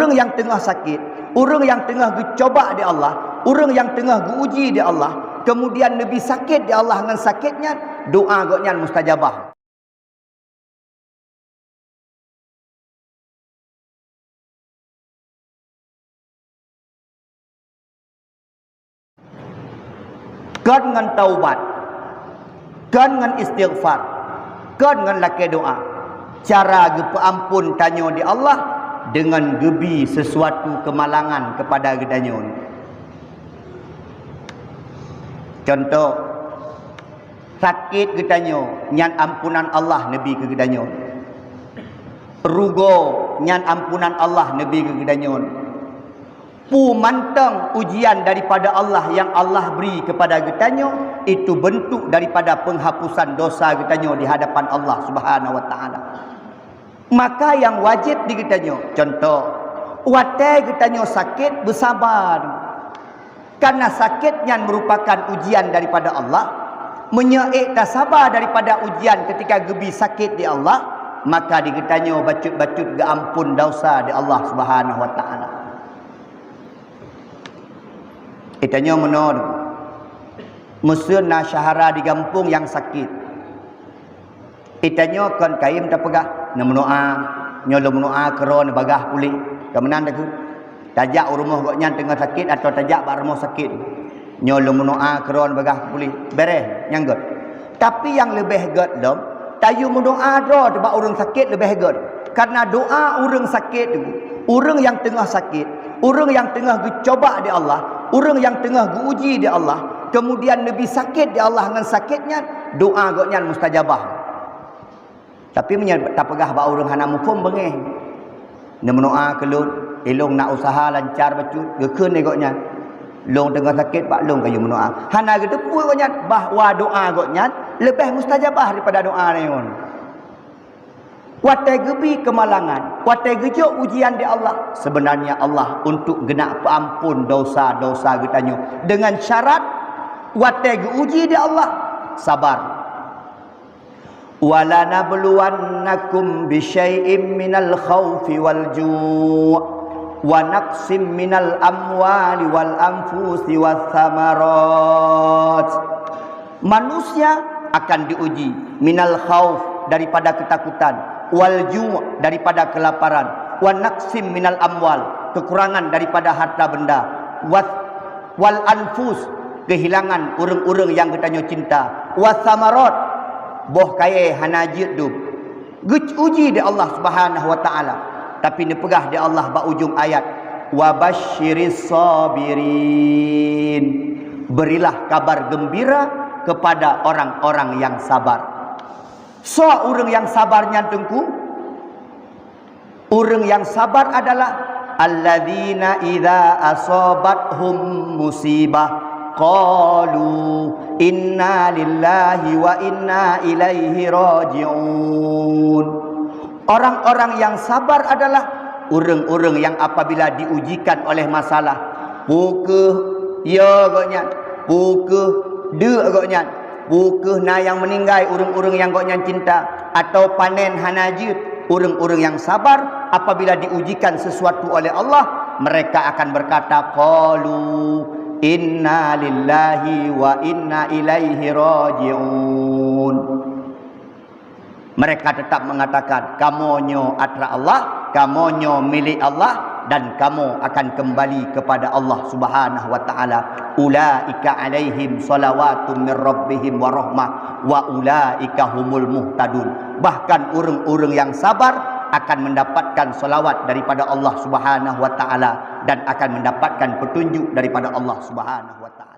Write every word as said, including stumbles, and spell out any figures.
Ureuëng nyang teungoh sakét, ureuëng nyang teungoh geucoba di Allah, ureuëng nyang teungoh geuuji di Allah, kemudian neubi sakét di Allah ngon sakét nyan, doa gobnyan mustajabah. Kon ngon taubat, kon ngon istighfar, kon ngon lakée doa. Cara geupeuamphon tanyoe di Allah deungon geubi sisuatu keumalangan keupada geutanyoe. Cuntoh, sakét geutanyoe nyan ampunan Allah neubi keu geutanyoe. Rugoe nyan ampunan Allah neubi keu geutanyoe. Peue mantong ujian daripada Allah nyang Allah bri keupada geutanyoe, itu beuntuk daripada peunghapusan dosa geutanyoe di hadapan Allah Subhanahu wa Taala. Maka nyang wajéb di geutanyoe, cuntoh, watée geutanyoe sakét, beusaba. Karena sakét nyan meurupakan ujian daripada Allah. Meunyoe ék tasaba daripada ujian keutika geubi sakét di Allah, maka di geutanyoe bacut-bacut geuamphon dosa di Allah Subhanahu wa Taala. Geutanyoe meunoe, meuseu na syedara di gampông nyang sakét. Geutanyoe kon kayém tapeugah, "Neumeudoá, nyoe lôn meudoá keudroe neubagaih puléh." Ka meunan takheun. Tajak u rumoh gobnyan teungoh sakét atawa tajak bak rumoh sakét. "Nyoe lôn meudoá keudroe neubagaih puléh." Béréh, nyang gét. Tapi nyang leubeh gét lom, tayue meudoá droe bak ureuëng sakét leubeh gét. Karena doa ureuëng sakét tu, ureuëng nyang teungoh sakét, ureuëng nyang teungoh geucoba di Allah, ureuëng nyang teungoh geuuji di Allah, kemudian neubi sakét di Allah ngon sakét nyan, doa gobnyan mustajabah. Tapi meunyoe tapeugah bak ureuëng hana muphom beungéh, "Neumeudoá keu lôn, ilôn na useuha lancar bacut," geukheun lé gobnyan, "Lôn teungoh sakét bak lôn kayue meudoá." Hana geuteupeue gobnyan bahwa doa gobnyan leubeh mustajabah daripada doa rayeun. Watée geubi keumalangan, watée geujok ujian di Allah, sebenarnya Allah untuk geunak peuamphon dosa-dosa geutanyoe dengan syarat watée geuuji di Allah, sabar. "Walanabluwannakum bisyai'im minal khaufi wal ju', wa naqsim minal amwali wal anfusi wath thamarat." Manusia akan diuji minal khauf, daripada ketakutan, wal ju', daripada kelaparan, wa naqsim minal amwal, kekurangan daripada harta benda, wath-, wal anfus, kehilangan ureuëng-ureuëng nyang geutanyoe cinta, wath thamarat, boh kayée hana jeuet dum. Geuuji di Allah Subhanahu wa Taala. Tapi neupeugah di Allah bak ujong ayat, "Wa basyiris sabirin." Berilah kabar gembira kepada orang-orang yang sabar. Soe ureuëng nyang sabar nyan, Teungku? Ureuëng nyang sabar adalah alladzina idza asabathum musibah qalu inna lillahi wa inna ilaihi raji'un. Orang-orang yang sabar adalah ureuëng-ureuëng yang apabila diujikan oleh masalah, peu kheueh yo gobnyan, peu kheueh deuk gobnyan, peu kheueh na nyang meuninggai ureuëng-ureuëng nyang gobnyan cinta, atawa panen hana jeuet, ureuëng-ureuëng nyang sabar apabila diujikan sesuatu oleh Allah, mereka akan berkata, qalu inna lillahi wa inna ilaihi raji'un. Mereka tetap mengatakan, "Kamoe nyoe atra Allah, kamoe nyoe milék Allah, dan kamoe akan kembali kepada Allah Subhanahu wa Taala. Ulaika alaihim salawatun mir rabbihim wa rahmah, wa ulaika humul muhtadun." Bahkan ureuëng-ureuëng yang sabar akan mendapatkan salawat daripada Allah Subhanahu wa Taala dan akan mendapatkan petunjuk daripada Allah Subhanahu wa Taala.